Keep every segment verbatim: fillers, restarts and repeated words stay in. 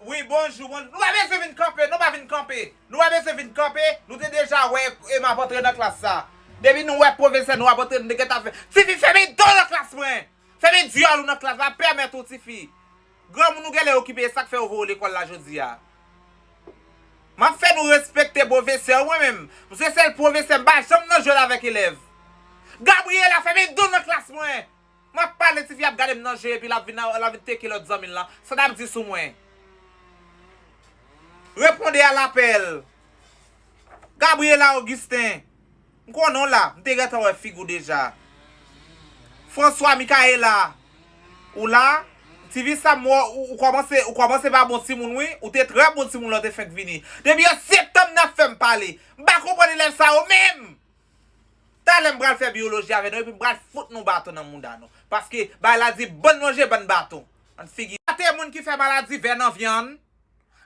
Wi, bonjou, bonjou. Nou pa bezwen vin kanpe, nou pa vin kanpe. Nou pa bezwen vin kanpe, nou te deja wè e m ap antre nan klas sa. Depi nou wè pwofesè, nou ap antre, nou te gentan fè. Tifi, fèmen do nan klas mwen! Fèmen dyòl ou nan klas la, pèmèt ou, tifi. Granmoun ou genlè okipe, e sa k fè yo voye w lekòl la jodi a. M ap fè nou respekte pwofesè, mwen menm. M se sèl pwofesè, m pa janm nan jwèt avèk elèv. Gabriela, fèmen do nan klas mwen! M ap pale, tifi ap gade m nan je, epi l ap vin, l ap vin teke lòt zanmi l lan. Sa n ap di sou mwen? Répondez à l'appel. Gabriela Augustin. M konnen w la. M te gentan wè figi w deja. François Michaela. Ou la? Tifi sa m wè w, ou kòmanse, ou kòmanse pa bon timoun, wi. Ou te trè bon timoun lè w te fenk vini. Depi an septanm, n ap fè m pale. M pa konprann elèv sa yo menm! Talè m pral fè biyoloji avè nou, epi m pral fout nou baton nan mouda nou. Paske bay la di bann manje, bann baton. Bann figi. Gate moun ki fè maladi vè nan vyann.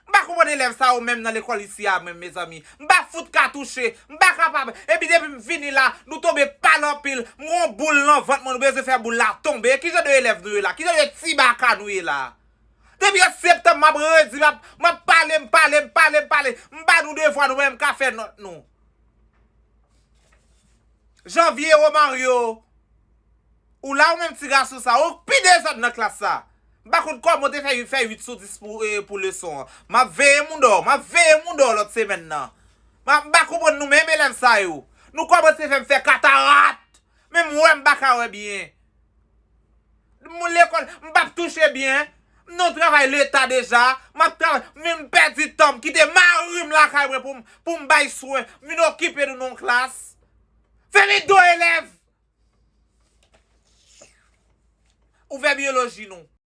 M pa konprann elèv sa yo menm nan lekòl isi a menm, mezanmi. M pa fout ka touche. M pa kapab. Epi depi m vini la, nou tonbe pale anpil. M gon boul nan vant mwen, nou bezwen fè boul la tonbe. Ki jan de elèv nou ye la? Ki jan de ti baka nou ye la? Depi an septanm, m ap redi, m ap, m ap pale, m pale, m pale, m pale. M ba nou devwa, nou menm ka fè nòt nou. Janvier Romario, ou la ou menm ti gason sa, ou pi dezòd nan klas sa. M pa konn kòman w te fè fè uit sou dis pou, e, pou leson an. M ap veye mouda w, m ap veye mouda w lòt semèn nan. M ap, m pa konprann nou menm elèv sa yo. Nou kòmanse fè m fè katarat. Menm wè m pa ka wè byen. Moun lekòl, m p ap touche byen. M nan yon travay leta deja. M ap travay, men m pèdi tan, m kite mari m lakay mwen pou m, pou m bay swen. M vin okipe nou nan yon klas. Fèmen do elèv! Ouvè biyoloji nou.